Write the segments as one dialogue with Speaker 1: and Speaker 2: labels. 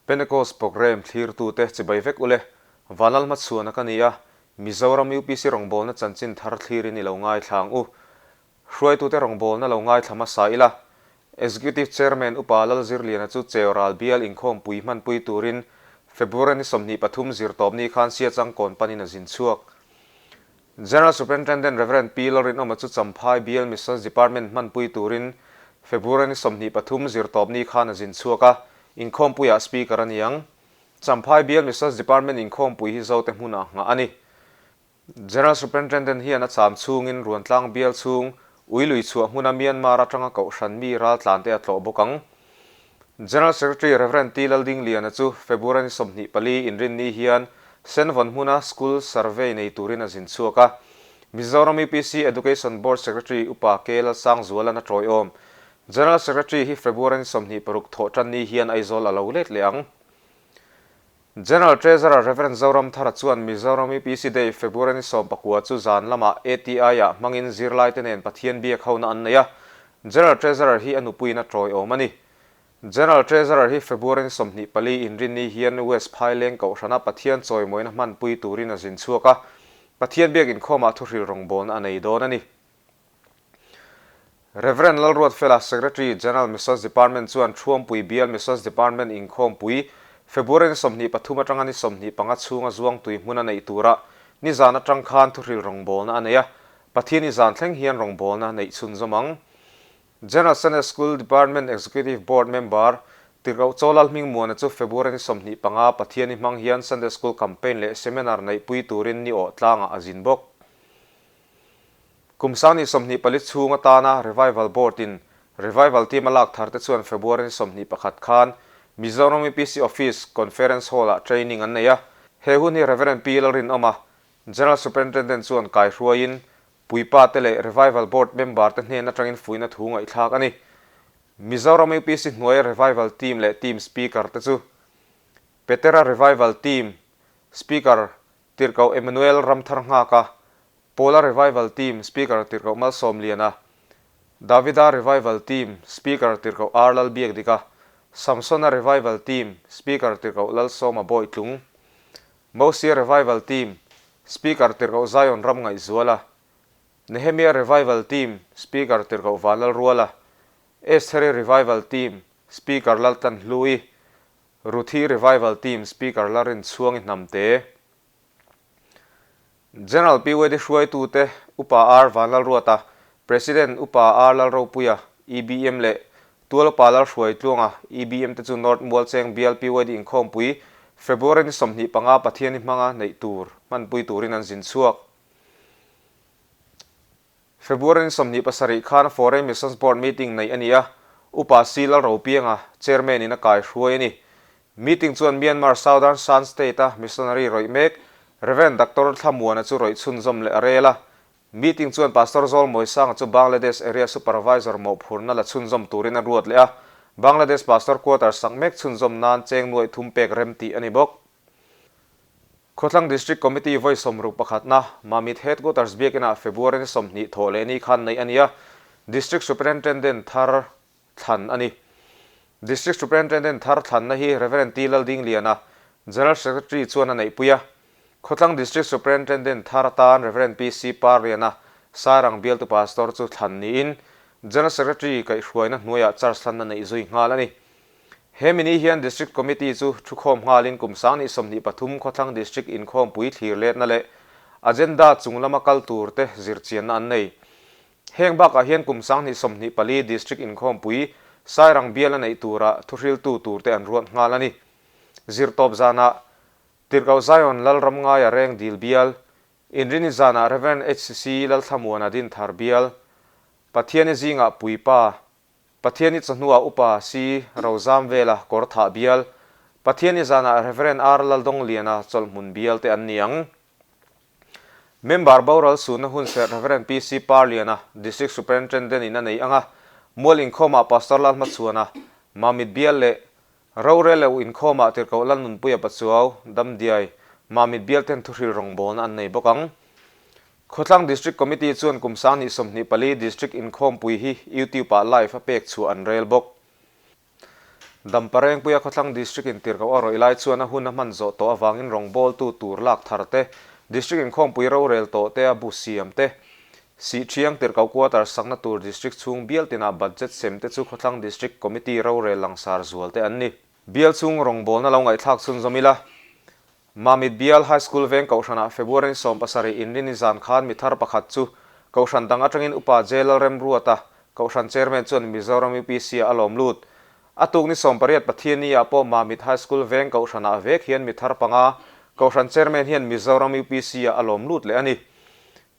Speaker 1: Pentecost Programme thlirtute chibai vek ule, Vanlal hmachhuana ka ni a, Mizoram UPC rawngbawlna chanchin thar thlirin i lo ngaithla ang u. Hruaitute rawngbawlna lo ngaithla hmasa ila, Executive Chairman Upa Lalzirliana chu Cheu ral bial inkhawmpui hmanpui turin February ni 23 zirtawpni khan Siachangkawn panin a zin chhuak. General Superintendent Rev. Pi Lalrinawma chu Champhai Bial Missions Department hmanpui turin February ni 23 zirtawpni khan a zin chhuak a, inkhawmpuiah Speaker a ni ang. Champhai Bial Missions Department inkhawmpui hi Zote hmunah nghah a ni. General Superintendent hian a cham chhungin Ruantlang bial chhung ui lui chhuah hmuna Myanmar atanga kohhran mi raltlante a tlawh bawk ang. General Secretary Rev. T. Laldingliana chu February ni 24 inrinni hian Senvawn hmuna School Survey nei turin a zin chhuak a. Mizoram UPC Education Board Secretary Upa K. Lalsangzuala'n a tawiawm. General Secretary hi February ni 26 thawh tanni hian Aizawl a lo let leh ang. General Treasurer Rev. Zoramthara chuan Mizoram UPC Day February ni 19 chu zan lamah ATI-ah hmangin zirlaite nen Pathian biak hona an nei a, General Treasurer hi a nupuiin a tawiawm a ni. General Treasurer hi February ni 24 inrinni hian West Phaileng Kohhrana Pathian chawimawina hmanpui turin a zin chhuak a, Pathian biak inkhawmah thuhril rawngbawlna a nei dawn a ni. Rev. Lalruatfela, Secretary, General Missions Department chuan Thuampui Bial Missions Department inkhawmpui February ni 23 atanga ni 25 chhunga zuangtui hmun a neih turah nizan atang khan thuhril rawngbawlna a nei a, Pathian i zan thleng hian rawngbawlna neih chhunzawm ang. General Sunday School Department Executive Board member Tirhkoh Chawlal Hmingmuana chu February ni 25 Pathian i hmang hian Sunday School Campaign leh Seminar neihpui turin ni awh tlangah a zin bawk. Kum sang ni 24 chhung atana Revival Board in Revival Team a lak thar te chuan February ni 21 khan Mizoram UPC Office Conference Hall ah training an nei a. He hun hi Rev. Pi Lalrinawma, General Superintendent chuan kaihruaiin Puipa te leh Revival Board member te hnen atangin fuihna thu ngaihthlak a ni. Mizoram UPC hnuaia Revival Team leh Team Speaker te chu Petera Revival Team Speaker Tirhkoh Emmanuel Ramthar Nghaka, Paula Revival Team Speaker Tirhkoh Malsawmliana, Davida Revival Team Speaker Tirhkoh R Lalbiakdika, Samsona Revival Team Speaker Tirhkoh Lalsawma Bawitlung, Mosia Revival Team Speaker Tirhkoh Zion Ramngaihzuala, Nehemia Revival Team Speaker Tirhkoh Vanlalruala, Estheri Revival Team Speaker Laltlanhlui, Ruthi Revival Team Speaker Larin Chhuangi Hnamte, General PYD hruaitute Upa R Vanlalruata, President Upa R Lalropuia, EBM leh Tual Upa Lalhruaitluanga, EBM te chu North Mualcheng Bial PYD inkhawmpui February ni 25 Pathiani hmanga neih tur hmanpui turin an zin chhuak. February ni 27 khan Foreign Missions Board meeting neih a ni a, Upa C Lalropianga, Chairman in a kai hruai a ni. Meeting chuan Myanmar Southern Shan State-a missionary rawih mek Rev. Doctor Thlamuana chu rawih chhunzawm leh a rel a. Meeting chuan Pastor Zawlmawisanga chu Bangladesh Area Supervisor mawhphurna la chhunzawm turin a ruat leh a, Bangladesh Pastor Quarter sak mek chhunzawm nan cheng nuaih thum pek rem tih a ni bawk. Khawthlang District Committee vawi sawmruk pakhatna Mamit Headquarters biakinah February ni 20 thawh leh ni khan neih a ni a, District Superintendent thar thlan a ni. District Superintendent thar thlanna hi Rev. T. Laldingliana, General Secretary chuan a neihpui a. Khawthlang District Superintendent thar atan Rev. PC Parliana, Sairang bialtu Pastor chu thlan niin General Secretary kaihhruaina hnuaiah charge hlanna neih zui nghal a ni. He mini hian District Committee chu thukhawm nghalin kum 2023 Khawthlang District inkhawmpui thlir letna leh agenda chung lama kal tur te zirchianna an nei. Heng bakah hian kum 2024 District inkhawmpui Sairang bial a neih tura thuhriltu tur te an ruat nghal a ni. Zirtawp zanah Tirhkoh Zion Lalramngaia Reng Dil Bial, Inrini zanah Rev. HCC Lalthlamuana Dinthar Bial, Pathiani zingah Puipa, Pathiani chawhnuah Upa C. Rozam vela kawr thah bial, Pathiani zanah Rev. R. Laldongliana chawlhhmun bial te an ni ang. Member boral sunna hun serh Rev. PC Parliana, District Superintendent in a nei ang a, Mual inkhawmah Pastor Lalhmachhuana, Mamit bial leh Roreleu inkhawmah Tirhkoh Lalnunpuia Pachuau, Damdiai, Mamit bial ten thuhril rawngbawlna an nei bawk ang. Khawthlang District Committee chuan kum 2024 District inkhawmpui hi YouTube-ah live a pek chhuah an rel bawk. Damparengpuia Khawthlang District in tirhkoh a rawih lai chuan a hun a hman zawh tawh avangin rawngbawltu tur lak thar te, District inkhawmpui rorel tawh te a bu siam te, Sihthiang tirhkoh quarter sakna tur District chhung bial tinah budget sem te chu Khawthlang District Committee rorel langsar zual te an ni. Bial chhung rawngbawlna lo ngaihthlak chhunzawm ila, Mamit Bial High School veng Kohhranah February 17 inrini zan khan mi thar pakhat chu Kohhran dang atangin Upa J Lalremruata, Kohhran Chairman chuan Mizoram UPC-ah a lawm lut. A tuk ni 18 Pathianni-ah pawh Mamit High School veng Kohhranah vek hian mi thar panga Kohhran Chairman hian Mizoram UPC-ah a lawm lut leh a ni.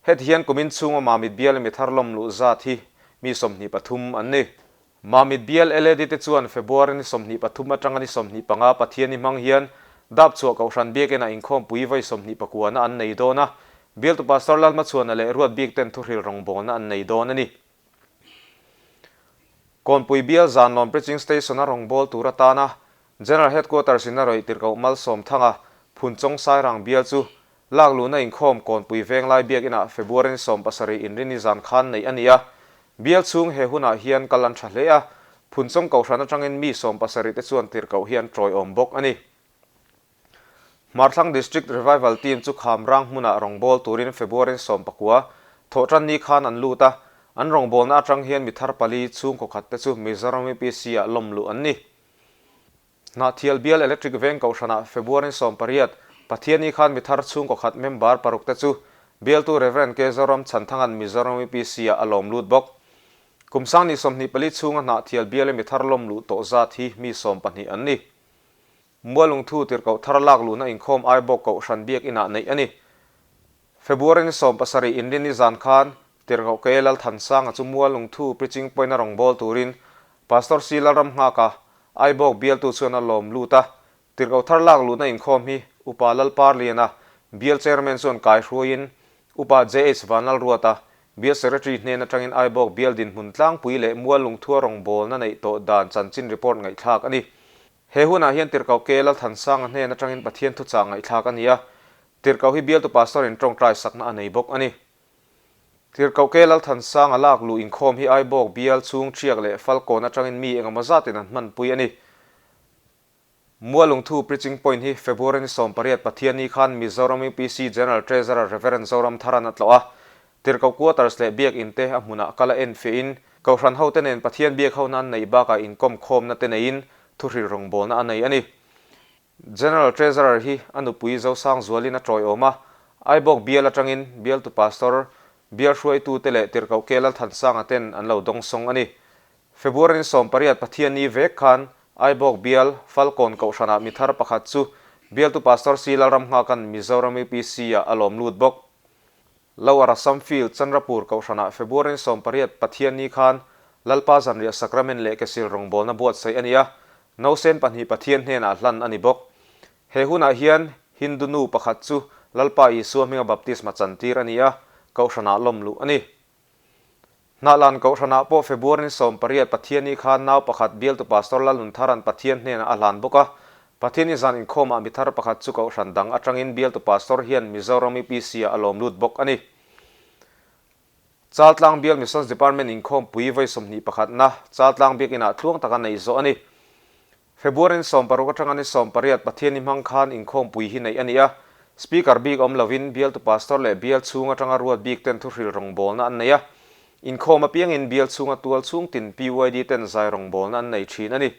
Speaker 1: Heti hian kumin chhunga Mamit Biala mi thar lawm luh zat hi mi 23 an ni. Mamit bial LAD te chuan February ni 23 atanga ni 25 Pathianni hmang hian Dapchhuah Kohhran Biakinah inkhawmpui vawi 29 na an nei dawn a, Bialtu Pastor Lalhmachhuana leh Ruat Bik ten thuhril rawngbawlna an nei dawn a ni. Kawnpui bial Zanlawn Preaching Station-a rawngbâwl tur atana General Headquarters in a rawih tirhkoh Malsawmthanga Phunchawng Sairang bial chu lak luhna inkhawm Kawnpui Venglai Biakinah February ni 17 inrini zan khan neih a ni a. Bial chhung he hunah hian kal an tha hle a, Phunchawng Kohhran atangin mi 70 te chuan tirhkoh hi an tawiawm bawk a ni. Hmarthlang District Revival Team chu Khamrang hmunah rawngbâwl turin February 19, Thawhṭanni khan an lut a, an rawngbâwlna aṭang hian mi thar pali chhungkaw khat te chu Mizoram UPC-ah lawm luh an ni. Hnahthial Bial Electric Veng Kohhranah February 18, Pathianni khan mi thar chhungkaw khat member paruk te chu Bialtu Rev. K. Zoram Chhanthanga'n Mizoram UPC-ah a lawm lut bawk. Kum sang ni 24 chhunga Hnahthial Biala mi thar lawm luh tawh zat hi mi 12 an ni. Mualungthu tirhkoh thar lak luhna inkhawm Aibawk Kohhran Biakinah neih a ni. February ni 17 inrinni zan khan tirhkoh K. Lalthansanga chu Mualungthu Preaching Point-a rawngbâwl turin Pastor C. Lalramnghaka, Aibawk bialtu chuan a lawm lut a. Tirhkoh thar lak luhna inkhawm hi Upa Lalparliana, Bial Chairman chuan kaihruaiin Upa JH Vanlalruata, Bial Secretary hnen atangin Aibawk bial dinhmun tlangpui leh Mualungthua rawngbâwlna neih tawh dan chanchin report ngaihthlak a ni. He hunah hian Tirhkoh K. Lalthansanga hnen atangin Pathian thuchah ngaihthlak a ni a, Tirhkoh hi bialtu pastor in tawngtai sakna a nei bawk a ni. Tirhkoh K. Lalthansanga lak luh inkhawm hi Aibawk bial chhung ṭhiak leh Falkawn atangin mi engemaw zatin an hmanpui a ni. Mualungthu Preaching Point hi February ni 18 Pathianni khan Mizoram UPC General Treasurer Rev. Zoramtharan a tlawh a, Tirhkoh Quarters leh Biak In te a hmunah kal a en fiahin, Kohhran hote nen Pathian biak hona an neih bakah inkawm khawmna te neiin thuhril rawngbawlna a nei a ni. General Treasurer hi a nupui Zosangzualin a tawiawm a, Aibawk bial atangin bialtu Pastor, bial hruaitute leh Tirhkoh K Lalthansanga ten an lo dawngsawng a ni. February ni 18 Pathianni vek khan Aibawk bial Falkawn Kohhranah mi thar pakhat chu bialtu Pastor C Lalramnghakan Mizoram UPC-ah a lawm lut bawk. Lower Assam Field Chandrapur Kohhranah February 18 Pathianni khan Lalpa Zanriah Sacrament leh Kesil rawngbawlna buatsaih a ni a, nausen pahnih Pathian hnenah hlan a ni bawk. He hunah hian Hindu nu pakhat chu Lalpa Isua hminga baptisma chantir a ni a, Kohhranah lawm luh a ni. Hnahlan Kohhranah pawh February 18 Pathianni khan nau pakhat bialtu Pastor Lalnunthara'n Pathian hnenah a hlan bawk a. Pathianni zan inkhawmah mi thar pakhat chu Kohhran dang atangin bialtu Pastor hian Mizoram UPC-ah a lawm lut bawk a ni. Chaltlang Bial Missions Department inkhawmpui vawi 21na Chaltlang Biakinah tluang taka neih zawh a ni. February ni 16 atanga ni 18 Pathianni hmang khan inkhawmpui hi neih a ni a, Speaker bik awm lovin bialtu Pastor leh bial chhung atanga ruat bik ten thuhril rawngbawlna an nei a, inkhawm apiangin bial chhunga tual chhung tin PYD ten zai rawngbawlna an nei thin a ni.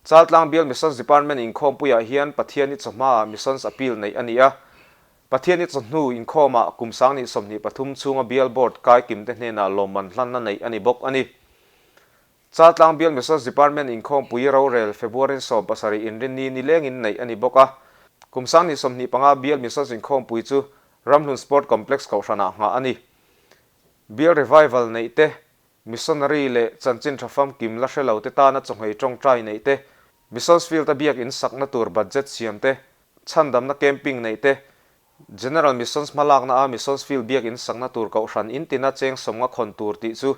Speaker 1: Chaltlang Bial Missions Department inkhawmpuiah hian Pathianni chawhmaah Missions Appeal neih a ni a, Pathianni chawhnu inkhawmah kum 2023 chhunga Bial Board kaikim te hnenah lawmman hlanna neih a ni bawk a ni. Chaltlang Bial Missions Department inkhawmpui rorel February 17 inrinni nilengin neih a ni bawk a. Kum 2025 Bial Missions inkhawmpui chu Ramhlun Sport Complex Kohhranah nghah a ni. Bial Revival neih te, Missionary leh chanchin tha famkim la hre lo te tana chawhmei tawngtai neih te, Missions Field-a biak in sakna tur budget siam te, chhandamna camping neih te, General Missions hmalakna a Missions Field biak in sakna tur kohhran in tina cheng 50 khawn tur tih chu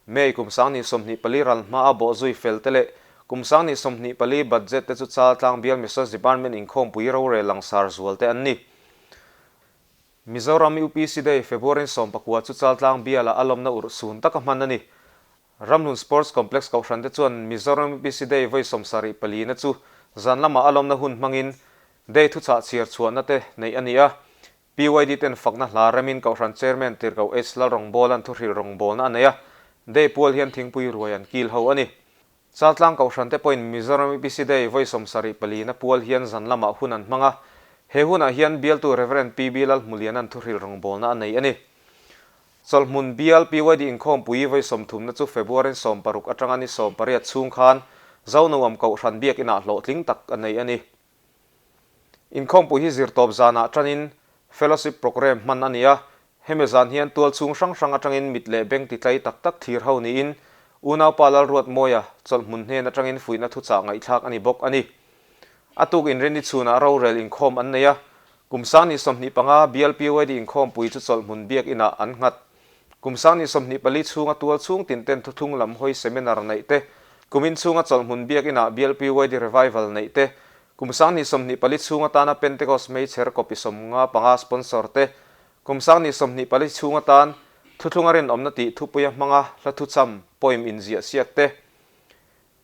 Speaker 1: May kum 2024 ral hma a bawhzui fel te leh kum 2024 budget te chu Chaltlang Bial Missions Department inkhawmpui rorel langsar zual te an ni. Mizoram UPC Day February 19 chu Chaltlang Biala a lawmna urh sun taka hman a ni. Ramhlun Sports Complex Kohhran te chuan Mizoram UPC Day vawi 74 na chu zan lamah a lawmna hun hmangin Day thuchah chhiar chhuahna te neih a ni a. PYD ten fakna hla remin Kohhran Chairman Tirhkoh H Lalrawngbawla'n thuhril rawngbawlna a nei a, Day pual hian thingpui ruai an kil ho a ni. Chaltlang Kohhran te pawhin Mizoram UPC Day vawi 74 na pual hian zan lamah hun an hmang a, he hunah hian bialtu Rev. PB Lalhmuliana'n thuhril rawngbawlna a nei a ni. Chawlhmun bial PYD inkhawmpui vawi 30 na chu February 16 atanga ni 18 chhung khan Zonuam Kohhran biakinah hlawhtling tak a nei a ni. Inkhawmpui hi zirtawp zanah tanin Fellowship Programme hman a ni a, hemi zan hian tual chhung hrang hrang atangin mit leh beng titlai tak tak thlir ho niin Unaupa Lalruatmawia chawlhmun hnen atangin fuihna thuchah ngaihthlak a ni bawk a ni. A tuk inrinni chhunah rorel inkhawm an nei a, kum 2025 bial PYD inkhawmpui chu chawlhmun biakinah an nghat. Kum 2024 chhunga tual chhung tin ten thuthlung lam hawi seminar neih te, kumin chhunga chawlhmun biakinah bial PYD revival neih te, kum 2024 chhung atana Pentecost meichher copy 55 sponsor te, kum 2024 chhung atan thuthlunga rinawmna tih thupuia hmanga hla thucham, poem, inziah siak te,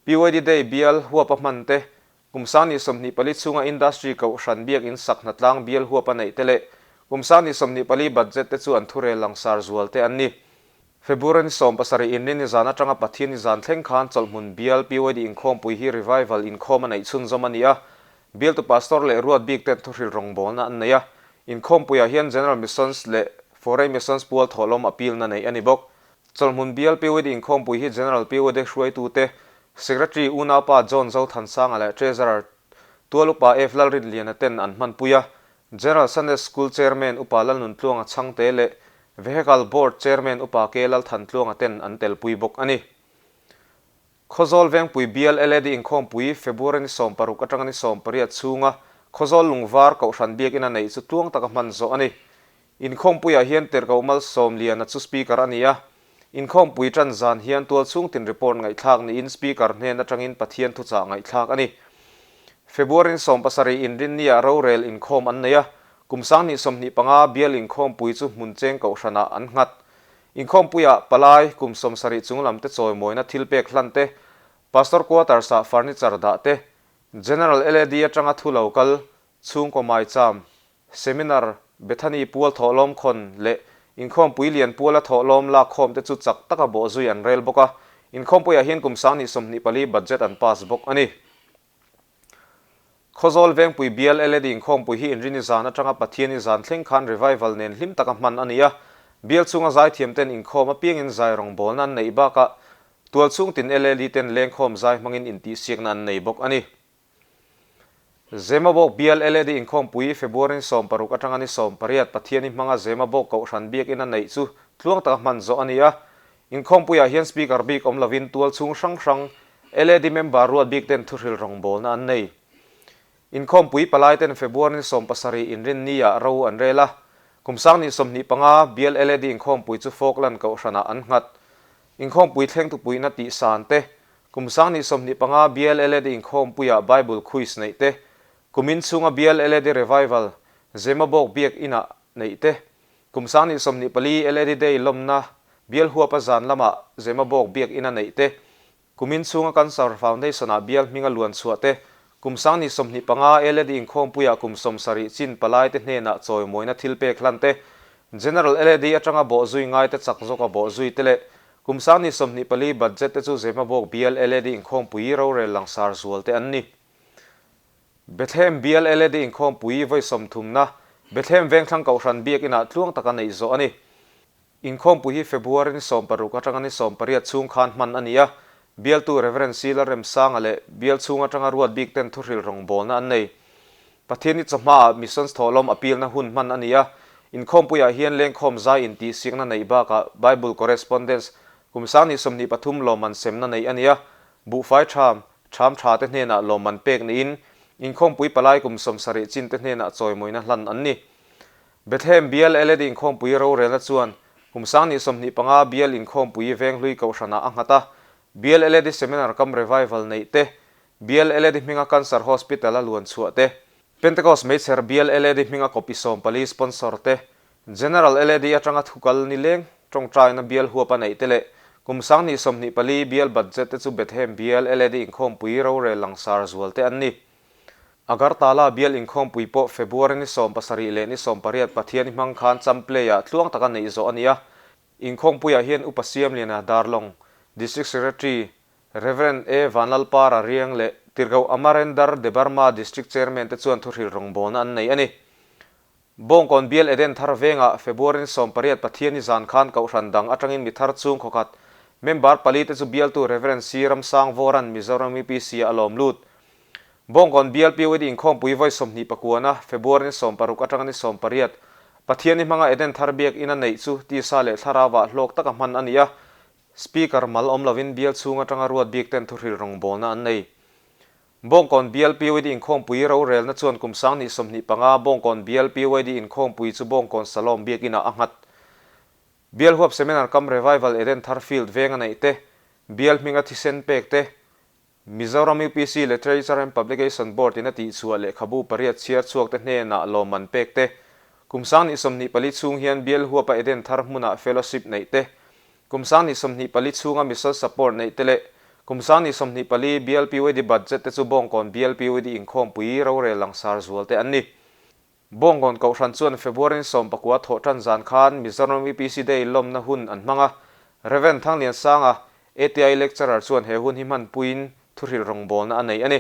Speaker 1: PYD Day bial huapa hman te, Kum 2024 chhunga Industry Kohhran biakin sak hnatlang bial huap a neih te leh kum 2024 budget te chu an thurel langsar zual te an ni. February ni 17 inrin ni zan atanga Pathian ni zan thleng khan chawlhmun bial PYD inkhawmpui hi revival inkhawm a neih chhunzawm a ni a, bialtu pastor leh ruat bik ten thuhril rawngbawlna an nei a, inkhawmpuiah hian General Missions leh Foreign Missions pual thawhlawm appeal na neih a ni bawk. Chawlhmun bial PYD inkhawmpui hi General PYD hruaitute, Secretary unaupa John Zothansanga leh Treasurer Tual Upa F Lalrinliana ten an hmanpui a, General Sunday School Chairman Upa Lalnuntluanga Chhangte leh Vehicle Board Chairman Upa K Lalthantluanga ten an telpui bawk a ni. Khawzawl Vengpui bial LAD inkhawmpui February ni 16 atanga ni 18 chhunga Khawzawl Lungvar Kohhran biakina neih chu tluang taka hman zawh a ni. Inkhawmpuiah hian Tirhkoh Malsawmliana chu Speaker a ni a. Inkhawmpui tan zan hian tual chhungtin report ngaihthlak niin Speaker hnen atangin Pathian thuchah ngaihthlak a ni. February ni 17 inrinniah rorel inkhawm an nei a, kum 2025 bial inkhawmpui chu hmun cheng kohhranah an nghat. Inkhawmpuiah palai kum 70 chung lamte chawimawina thilpek hlan te, Pastor Quarters-ah furniture dah te, General LAD atanga thu lo kal, chhungkaw maicham, Seminar, Bethany pual thawhlawm khawn leh Inkhawmpui lian puala thawhlawm lakkhawm te chu chak taka bawhzui an rel bawk a, Inkhawmpuiah hian kum 2024 budget an pass bawk a ni. Khawzawl Vengpui bial LAD Inkhawmpui hi Inrini zan atanga Pathiani zan thleng khan revival nen hlim taka hman a ni a, bial chhunga zaithiam ten inkhawm apiangin zai rawngbawlna an neih bakah tualchhung tin LAD ten lengkhawm zai hmangin intihsiakna an nei bawk a ni. Zemabawk bial LAD inkhawmpui February ni 16 atanga ni 18 Pathiani hmanga Zemabawk Kohhran biakina neih chu tluang taka hman zawh a ni a. Inkhawmpuiah hian Speaker bik awm lovin tual chhung hrang hrang LAD member ruat bik ten thuhril rawngbawlna an nei. Inkhawmpui palai ten February ni 17 inrinni-ah ro an rel a. Kum 2025 bial LAD inkhawmpui chu Falkland Kohhranah an nghat. Inkhawmpui thlengtupuina tihsan te Kum 2025 bial LAD inkhawmpuiah Bible Quiz neih te, kumin chhunga bial LAD Revival, Zemabawk Biak Inah neih te, kum 2024 LAD Day lawmna bial huapa zan lamah Zemabawk Biak Ina neih te, kumin chhunga Cancer Foundation-ah bial hminga luan chhuah te, kum 2025 LAD inkhawmpuiah kum 70 chin palaite hnenah chawimawina thilpek hlan te, General LAD atanga bawhzui ngaite chak zawka bawhzui te leh Kum 2024 budget te chu Zemabawk bial LAD inkhawmpui rorel langsar zual te an ni. Bethlehem bial LAD inkhawmpui vawi 30-na Bethlehem Vengthlang Kohhran biakinah tluang taka neih zawh a ni. Inkhawmpui hi February ni 16 atanga ni 18 chhung khan hman a ni a, bialtu Rev. C. Lalremsanga leh bial chhung atanga ruat bik ten thuhril rawngbawlna an nei. Pathian i chawhmaah Missions thawhlawm appeal-na hun hman a ni a, inkhawmpuiah hian lengkhawm zai intihsiakna neih bakah Bible Correspondence kum 2023 lawmman semna neih a ni a, buhfai ṭham, ṭham ṭha te hnenah lawmman pek niin inkhawmpui palai kum 70 chin te hnenah chawimawina hlan an ni. Bethlehem bial LAD inkhawmpui rorelna chuan kum 2025 bial inkhawmpui Venghlui Kohhranah a nghat a, bial LAD Seminar Cum Revival neih te Bial LAD hminga Cancer Hospital a luan chhuah te, Pentecost Meichher Bial LAD hminga copy 14 sponsor te, General LAD atanga thukal nileng tawngtaina bial huap a neih te leh kum Kum 2024 bial budget te chu Bethlehem bial LAD inkhawmpui rorel langsar zual te an ni. Agartala bial inkhawmpui pawh February ni 17 leh ni 18 Pathiani hmang khan Champlay-ah tluang taka neih zawh a ni a. Inkhawmpuiah hian Upa Siamliana Darlong, District Secretary, Rev. A. Vanlalpara Riang leh Tirhkoh Amarendar Debbarma District Chairman te chuan thuhril rawngbawlna an nei a ni. Bawngkawn bial Eden thar vengah February ni 18 Pathiani zan khan Kohhran dang atangin mi thar chung khawkhat member pali te chu bialtu Rev. C. Ramsangvawra'n Mizoram UPC-ah a lawm lut. Bawngkawn bial POED inkhawmpui vawi 29-a February ni 16 atanga ni 18 Pathiani hmanga Eden thar biakinn a neih chu tisa leh thlarauah hlawk taka hman a ni a, Speaker mal awm lovin bial chhung atanga ruat bik ten thuhril rawngbawlna an nei. Bawngkawn bial POED inkhawmpui rorelna chuan kum 2025 Bawngkawn bial POED inkhawmpui chu Bawngkawn Salom biakinah a nghat. Bial huap Seminar Cum Revival Eden Thar Field veng a neih te, bial hminga thisen pek te, Mizoram UPC Literature and Publication Board in a tihchhuah lehkhabu pariat chhiar chhuak te hnenah lawmman pek te, kum 2024 chhung hian bial huapa Eden thar hmunah fellowship neih te, kum 2024 chhunga mission support neih te leh kum 2024 bial PYD budget te chu Bawngkawn bial PYD inkhawmpui rorel langsar zual te an ni. Bawngkawn Kohhran chuan February ni 19 thawh tan zan khan Mizoram UPC Day lawmna hun an hmang a, Rev. Thangliansanga, ATI Lecturer chuan he hun hi hmanpuiin thuhril rawngbawlna a nei a ni.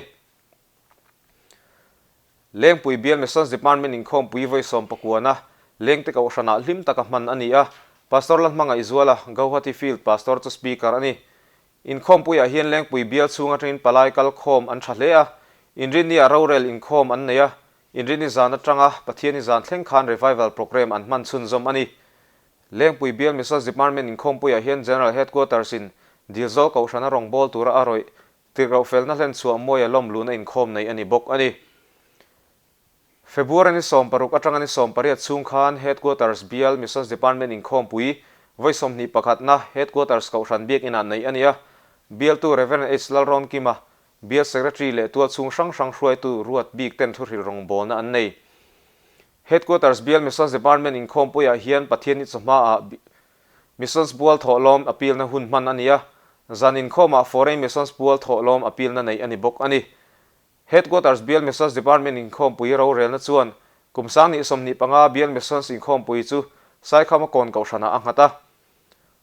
Speaker 1: Lengpui Bial Missions Department inkhawmpui vawi 19-na Lengte Kohhranah hlim taka hman a ni a, Pastor Lalhmangaihzuala, Gauhati Field Pastor chu Speaker a ni. Inkhawmpuiah hian Lengpui Bial chhung atangin palai kalkhawm an tha hle a, Inrinni-ah rorel inkhawm an nei a, Inrinni zan atanga Pathiani zan thleng khan Revival Programme an hman chhunzawm a ni. Lengpui Bial Missions Department inkhawmpuiah hian General Headquarters in Dilzawl Kohhrana rawngbâwl tura a rawih tirhloh felna hlenchhuah mawia lawmluhna inkhawm nei a ni bawk a ni. February ni 16 atanga ni 18 chhung khan Headquarters Bial Missions Department inkhawmpui vawi 21 na Headquarters Kohhran Biakinah neih a ni a, Bialtu Rev. H. Lalrawnkima Bial Secretary leh tualchhung hrang hrang hruaitu ruat bik ten thuhril rawngbawlna an nei. Headquarters Bial Missions Department inkhawmpuiah hian Pathianni chawhmaah Missions Pual thawhlawm appeal-na hun hman a ni a, zan inkhawmah Foreign Missions Pual thawhlawm appeal-na neih a ni bawk a ni. Headquarters Bial Missions Department inkhawmpui rorelna chuan kum 2025 Bial Missions inkhawmpui chu Saikhama kawn kohhranah a nghat a.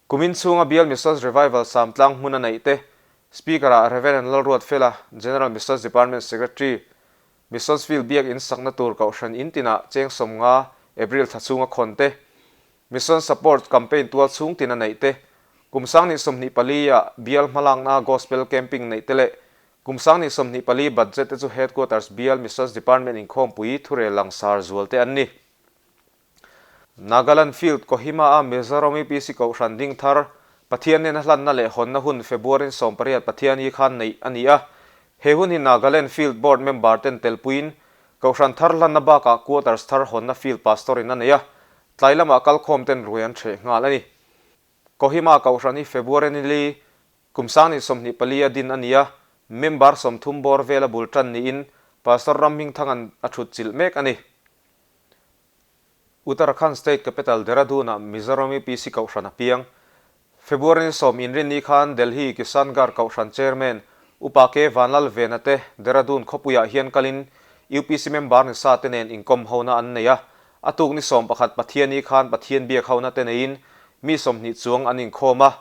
Speaker 1: Kumin chhunga Bial Missions Revival Samtlang hmun a neih te, Speaker-ah Rev. Lalruatfela, General Missions Department Secretary, Missions Field biak in sakna tur kohhran in tinah cheng 50 April thla chhunga khawn te, Mission Support Campaign tual chhung tin a neih te, kum 2024-ah Bial hmalakna Gospel Camping neih te leh kum 2024 budget te chu Headquarters Bial Missions Department inkhawmpui thurel langsar zual te an ni. Nagaland Field Kohima-a Mizoram UPC Kohhran ding thar Pathian nena hlanna leh hawnna hun February 18 Pathiani khan neih a ni a. He hun hi Nagaland Field Board member ten telpuiin Kohhran thar hlanna bakah Quarters thar hawnna Field Pastor in a nei a, tlai lamah kalkhawm ten ruai an hreh nghal a ni. Kohima Kohhran hi February ni li kum 2024 a din a ni a, member 30 bawr vela bul tan niin Pastor Ramhmingthanga'n a thut chilh mek a ni. Uttarakhand State Capital Dehradun-ah Mizoram UPC Kohhran a piang. February ni 10 inrinni khan Delhi Kishangarh Kohhran Chairman Upa K Vanlal Vena te Dehradun khawpuiah hian kalin UPC member ni sa te nen inkawm hona an nei a. A tuk ni 11 Pathiani khan Pathian biak hona te neiin mi 20 chuang an inkhawm a.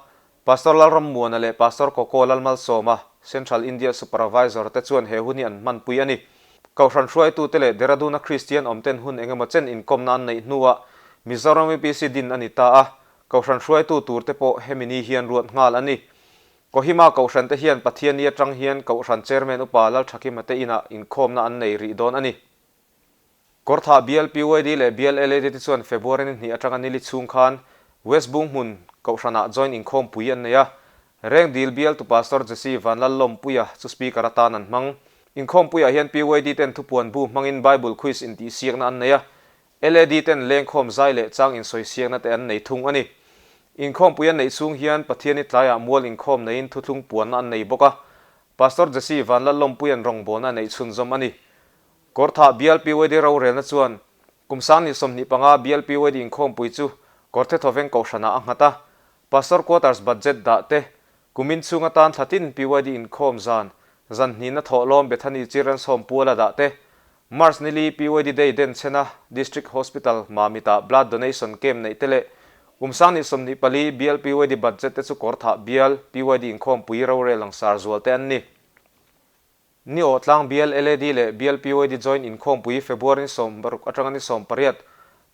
Speaker 1: Pastor Lalrammuana leh Pastor Koko Lalmalsawma, Central India Supervisor te chuan he hun hi an hmanpui a ni. Kohhran hruaitute leh Dehradun-a Kristian awmten hun engemaw chen inkawmna an neih hnuah Mizoram UPC din a ni ta a, Kohhran hruaitu turte pawh hemi ni hian ruat nghal a ni. Kohima Kohhran te hian Pathianni atang hian Kohhran Chairman Upa Lalthakima te inah inkhawmna an nei rih dawn a ni. Kawrthah bial PYD leh bial LAD te chuan February ni hnih atanga nili chhung khan West Bunghmun Kohhranah joint inkhawmpui an nei a. Rengdil bialtu Pastor Jesse Vanlallawmpuia chu Speaker atan an hmang. Inkhawmpuiah hian PYD ten thupuan bu hmangin Bible quiz intihsiakna an nei a, LAD ten lengkhawm zai leh chang insawisiakna te an nei thung a ni. Inkhawmpui an neih chhung hian Pathiani tlaiah mual inkhawm neiin thuthlung puanna an nei bawk a. Pastor Jesse Vanlallawmpuia'n rawngbawlna a neih chhunzawm a ni. Kawrthah bial PYD rorelna chuan kum 2025 bial PYD inkhawmpui chu Kawrthe Thawveng Kohhranah a nghat a. Pastor Quarters budget dah te, kumin chhung atan thla tin PYD inkhawm zan, zan hnihna thawhlawm Bethany Children's Home puala dah te, March nili PYD Day denchhena District Hospital Mamit-ah Blood Donation Camp neih te leh kum 2024 bial PYD budget te chu kawrthah bial PYD inkhawmpui rorel langsar zual te an ni. Ni aw tlang bial LAD leh bial PYD Joint inkhawmpui February ni 16 atanga ni 18,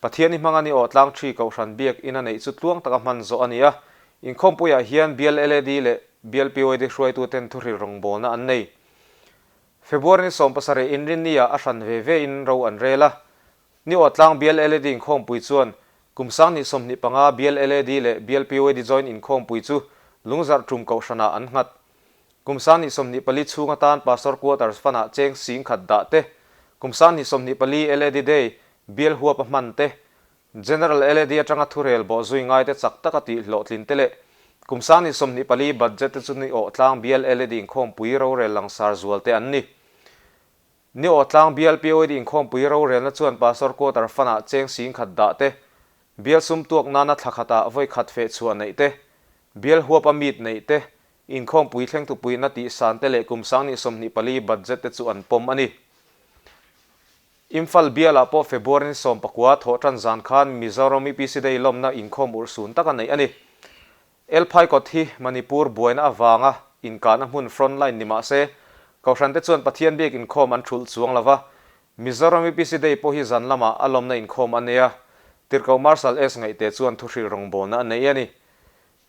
Speaker 1: Pathian i hmanga ni aw tlang ṭhi Kohhran biak ina neih chu tluang taka hman zawh a ni a. Inkhawmpuiah hian bial LAD leh bial PYD hruaituten thuhril rawngbawlna an nei. February ni 17 inrinni-ah a hran ve ve in ro an rel a. Ni aw tlang bial LAD inkhawmpui chuan kum 2025 bial LAD leh bial PYD Joint inkhawmpui chu Lungzarh ṭum Kohhranah an nghat. Kum 2024 chhung atan Pastor Quarters Fund-ah cheng 10,000 dah te, kum 2024 LAD Day bial huap a hman te, General LAD atanga thurel bawh zui ngai te chak taka tih hlawhtlin te leh kum 2024 budget te chu ni awh tlang bial LAD inkhawmpui rorel langsar zual te an ni. Ni awh tlang bial POD inkhawmpui rorelna chuan Pastor Quarter Fund-ah cheng 10,000 dah te, bial sum tuak nana thla khatah vawi khat feh chhuah neih te, bial huapa meet neih te, Inkhawmpui thlengtupuina tih san te leh kum 2024 budget te chu an pawm a ni. Imphal bialah pawh February ni 19 thawh tan zan khan Mizoram UPC Day lawmna inkhawm urhsun tak a neih a ni. Elphai kawt hi Manipur buaina avanga inkahna hmun front line ni mah se, Kohhran te chuan Pathian biak inkhawm an thulh chuang lo va, Mizoram UPC Day pawh hi zan lamah a lawmna inkhawm a nei a, Tirhkoh Marshal S Ngaihte chuan thuhrilh rawngbawlna a nei a ni.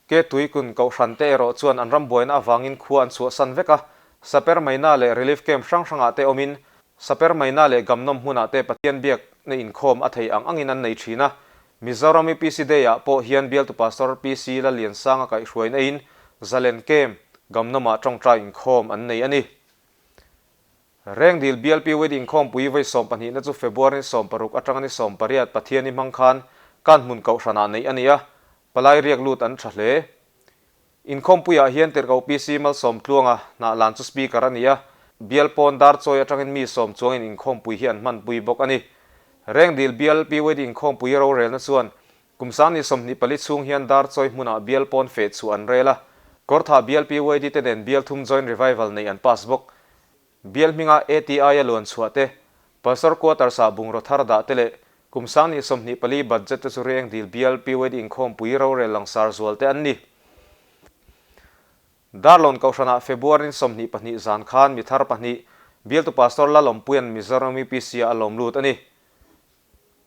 Speaker 1: Ke Tuikun Kohhran te erawh chuan an ram buaina avangin khua an chhuahsan vek a, Saper Maina leh Relief Camp hrang hrangah te awmin, Saper Maina leh Gamnawm hmunah te Pathian biakna inkhawm a thei ang angin an nei thin a. Mizoram UPC Day-ah pawh hian bialtu Pastor PC Lalliansanga kaihhruaina in Zalen Camp, Gamnawmah tawngtai inkhawm an nei a ni. Rengdil bial PYD inkhawmpui vawi 12 na chu February ni 16 atanga ni 18 Pathian i hmang khan Kanhmun Kohhranah neih a ni a, palai riak lut an tha hle. Inkhawmpuiah hian Tirhkoh PC Malsawmtluanga hnah lan chu Speaker a ni a, bial pawn dar chawi atangin mi sawm chuangin inkhawmpui hi an hmanpui bawk a ni. Rengdil bial PYD inkhawmpui rorelna chuan Kum 2024 chhung hian dar chawi hmunah bial pawn feh chhuah an rel a, Kawrthah bial PYD te nen bial thum joint revival neih an pass bawk. Bial hminga ATI a luan chhuah te, Pastor Quarters ah bungraw thar dah te leh kum 2024 budget te chu Rengdil bial PYD inkhawmpui rorel langsar zual te an ni. Darlawn Kohhranah February ni 22 zan khan mi thar pahnih bialtu Pastor Lalawmpuia'n Mizoram UPC-ah a lawm lut a ni.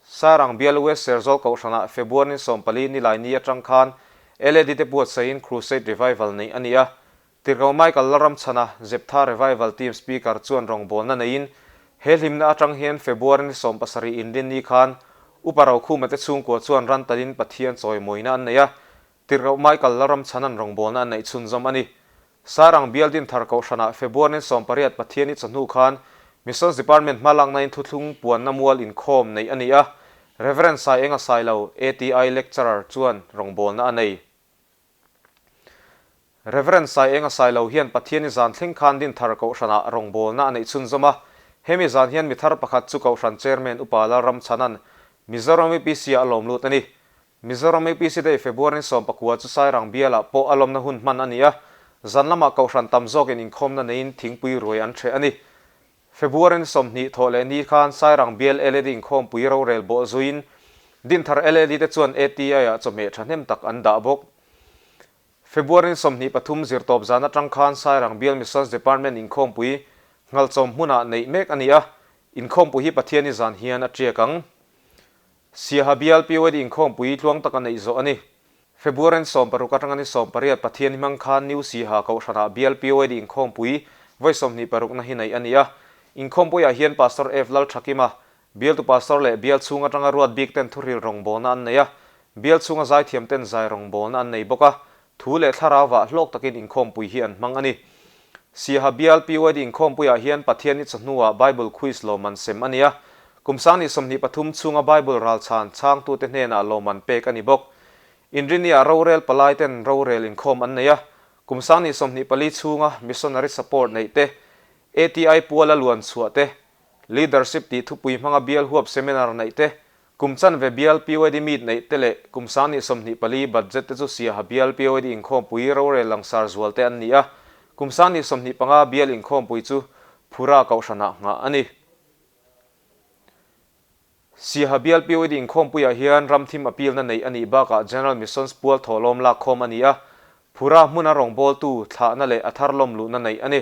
Speaker 1: Sairang bial West Serzawl Kohhranah February ni 14 nilai ni atang khan LAD te buatsaihin Crusade Revival neih a ni a. Tirhkoh Michael Lalramchhana, Zeptha Revival Team Speaker chuan rawngbawlna neiin he hlimna atang hian February ni 17 inrin ni khan Upa Rokhuma te chhungkua chuan ran talin Pathian chawimawina an nei a. Tirhkoh Michael Lalramchhana'n rawngbawlna an neih chhunzawm a ni. Sairang bial Dinthar Kohhranah February ni 18 Pathian i chawhnu khan Missions Department hmalaknain thuthlung puanna mual inkhawm neih a ni a, Rev. Saienga Sailo, ATI Lecturer chuan rawngbawlna a nei. Rev. Saienga Sailo hian Pathian i zan thleng khan Dinthar Kohhranah rawngbawlna a neih chhunzawm a, hemi zan hian mi thar pakhat chu Kohhran Chairman Upa Lalramchhana'n Mizoram UPC-ah a lawm lut a ni. Mizoram UPC Day February ni 19 chu Sairang bialah pawh a lawmna hun hman a ni a, zan lamah Kohhran tam zawkin inkhawmna neiin thingpui ruai an hreh a ni. February ni 20 thawh leh ni khan Sairang bial LAD inkhawmpui rorel bawh zuiin Dinthar LAD te chuan ATI-ah chawhmeh thahnem tak an dah bawk. February ni 23 zirtawp zan atang khan Sairang bial Missions Department inkhawmpui Nghalchawm hmunah neih mek a ni a, inkhawmpui hi Pathiani zan hian a tiak ang. Siaha bial PYD inkhawmpui tluang taka neih zawh a ni. February ni 16 atanga ni 18 Pathian hmang khan New Siaha Kohhranah bial PYD inkhawmpui vawi 26 na hi neih a ni a. Inkhawmpuiah hian Pastor F Lalthakima, bialtu pastor leh bial chhung atanga ruat bik ten thuhril rawngbawlna an nei a, bial chhunga zaithiam ten zai rawngbawlna an nei bawk a, Thu leh thlarauva hlawk takin inkhawmpui hi an hmang a ni. Siaha bial PYD inkhawmpuiah hian Pathian i chawhnuah Bible quiz lawmman sem a ni a. Kum 2023 chhunga Bible ralchhan chhangtute hnenah lawmman pek a ni bawk. Inriniah rorel palaiten rorel inkhawm an nei a. Kum 2024 chhunga missionary support neih te, ATI puala luan chhuah te, leadership tih thupui hmanga bial huap seminar neih te, Kum chanve bial PYD meet neih te leh kum 2024 budget te chu Siaha bial PYD inkhawmpui rorel langsar zual te an ni a, kum 2025 bial inkhawmpui chu Phura kohhranah nghah a ni. Siaha bial PYD inkhawmpuiah hian ramthim appeal na neih a nih bakah General Missions pual thawhlawm lakkhawm a ni a, Phura hmuna rawngbawltu thlahna leh a thar lawmluhna neih a ni.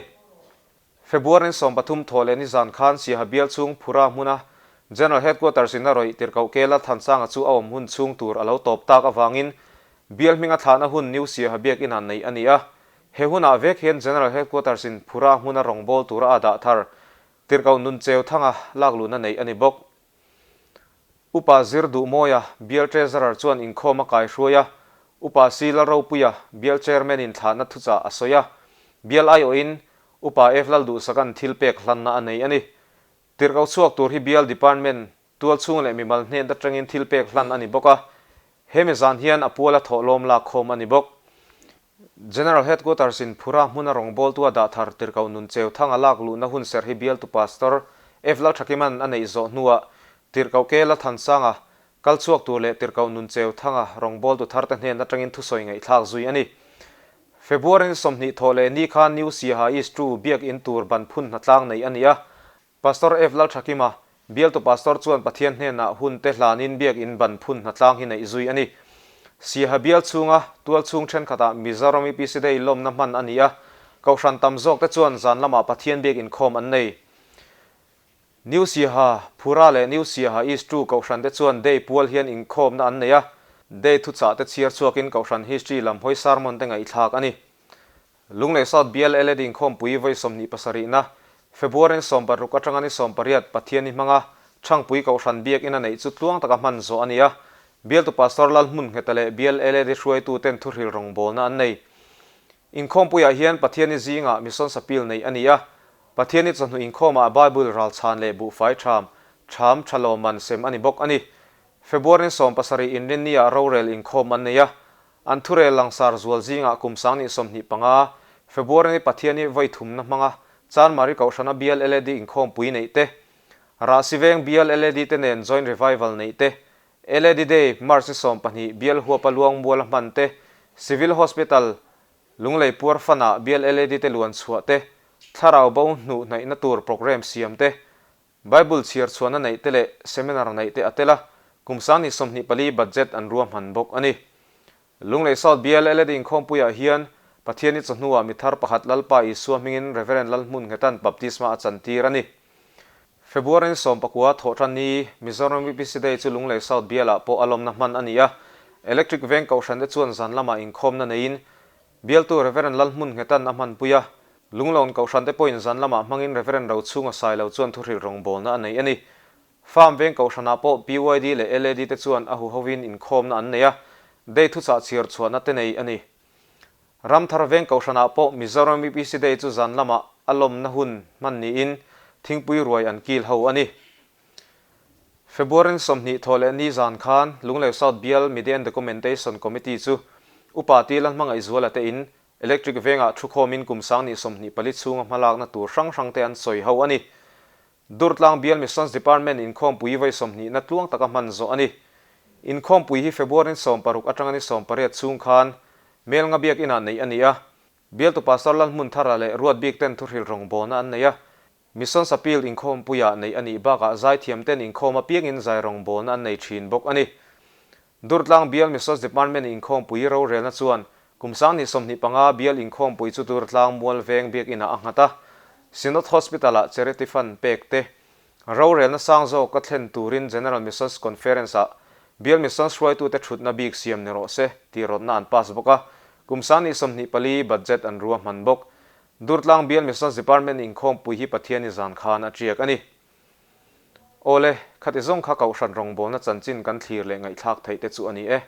Speaker 1: February 13 thawh leh nizan khan Siaha bial chhung Phura hmuna General Headquarters in a rawih tirhkoh Kela Thansanga chu a awm hun chhung tur a lo tawp tak avangin bial hminga thlahna hun New Siaha biakinn ah neih a ni a. He hunah vek hian General Headquarters in Phura hmuna rawngbâwl tura a dah thar tirhkoh Nuncheu Thanga lakluhna neih a ni bawk. Upa Zir Duhmawia, Bial Treasurer chuan inkhawm a kaihruai a, Upa C Lalropuia, Bial Chairman in thlahna thuchah a sawi a. Bial aiawhin Upa F Lalduhsaka'n thil pek hlanna a nei a ni. Tirhkoh chhuak tur hi Bial Department, tualchhung leh mimal hnen atangin thil pek hlan a ni bawk a. Hemi zan hian a puala thawhlawm lakkhawm a ni bawk. General Headquarters in Phura hmuna rawngbawltu a dah thar tirhkoh nun cheu thang a lak luhna hun serh hi bialtu Pastor F Lalthakima'n a neih zawh hnuah tirhkoh K Lalthansanga kal chhuak tur leh tirhkoh nun cheu thanga rawngbawltu tharte hnen atangin thusawi ngaihthlak zui a ni. February ni 20 thawh leh ni khan New Siaha East 2 biak in tur ban phun hnatlang neih a ni a, Pastor F. Lalthakima, bialtu pastor chuan Pathian hnenah hun te hlanin biakinn ban phun hnatlang hi neih zui a ni. Siaha bial chhunga tual chhung thenkhatah Mizoram UPC Day lawmna hman a ni a, kohhran tam zawk te chuan zan lamah Pathian biak inkhawm an nei. New Siaha, Phura leh New Siaha East 2 kohhran te chuan Day pual hian inkhawmna an nei a, Day thuchah te chhiar chhuakin kohhran history lam hawi sermon te ngaihthlak a ni. Lunglei South bial LAD inkhawmpui vawi 27 na February ni 16 atanga ni 18 Pathian ni hmanga Thangpui Kohhran biakinn a neih chu tluang taka hman zawh a ni a, bialtu Pastor Lalhmungheta leh bial LAD hruaitu ten thuhril rawngbawlna an nei. Inkhawmpuiah hian Pathian ni zingah Mission Sapil neih a ni a, Pathian ni chawhnu inkhawmah Bible ralchhan leh buhfai ṭham, ṭham, ṭha lawmman sem a ni bawk a ni. February ni 17 inrinni-ah rorel inkhawm an nei a, An thurel langsar zual zingah kum 2025, February ni Pathian hi vawi thumna hmanga Chanmari Kohhrana bial LAD inkhawmpui neih te, Rahsi Veng bial LAD te nen Joint Revival neih te, LAD Day, March ni 12 bial huapa Luangmuala hman te, Civil Hospital, Lunglei puar fanah bial LAD te luan chhuah te, thlarau bo hnuh hnaihna tur programme siam te, Bible chhiar chhuahna neih te leh seminar neih te a tel a, kum 2024 budget an ruahman bawk a ni. Lunglei South Bial LAD inkhawmpuiah hian Pathian i chawhnuah mi thar pakhat Lalpa Isua hmingin Reverend Lalhmunnghetan baptisma a chantir a ni. February ni 19 thawhtan ni Mizoram UPC Day chu Lunglei South Bialah pawh a lawmna hman a ni a, Electric Veng Kohhran te chuan zan lamah inkhawmna neiin Bialtu Rev. Lalhmunnghetan a hmanpui a, Lunglawn Kohhrante pawhin zan lamah hmangin Rev. Rochhunga Sailo chuan thuhrilh rawngbawlna a nei a ni. Farm veng Kohhranah pawh PYD leh LAD te chuan a huhovin inkhawmna an nei a, Day thuchah chhiar chhuahna te nei a ni. Ramthar veng Kohhranah pawh Mizoram UPC Day chu zan lamah a lawmna hun hman niin thingpui ruai an kil ho a ni. February 20 thawh leh ni zan khan Lunglei South Bial Media and Documentation Committee chu Upa Ti Lalhmangaihzuala te in Electric vengah thukhawmin kum 2024 chhunga hmalakna tur hrang hrang te an sawi ho a ni. Durtlang Bial Missions Department inkhawmpui vawi 20 na tluang taka hman zawh a ni. Inkhawmpui hi February 16 atanga ni 18 chhung khan Melnga Biak Inah neih a ni a. Bialtu Pastor Lalhmunthara leh Ruatbik ten thuhril rawngbawlna an nei a. Missions Appeal inkhawmpuiah neih a nih bakah zaithiamten inkhawm apiangin zai rawngbawlna an nei thin bawk a ni. Durtlang Bial Missions Department inkhawmpui rorelna chuan kum 2025 Bial inkhawmpui chu Durtlang Mual Veng Biakinah a nghat a, Synod Hospital-ah Charity Fund pek te, rorelna sang zawk a thlen turin General Missions Conference-ah Bial Missions hruaitute thutna bik siam ni rawh se tih rawtna an pass bawk a, kum 2024 budget an ruahman bawk. Durtlang Bial Missions Department inkhawmpui hi Pathiani zan khan a tiak a ni. Awle, khati zawng kha Kohhran rawngbawlna chanchin kan thlir leh ngaihthlak theih te chu a ni e.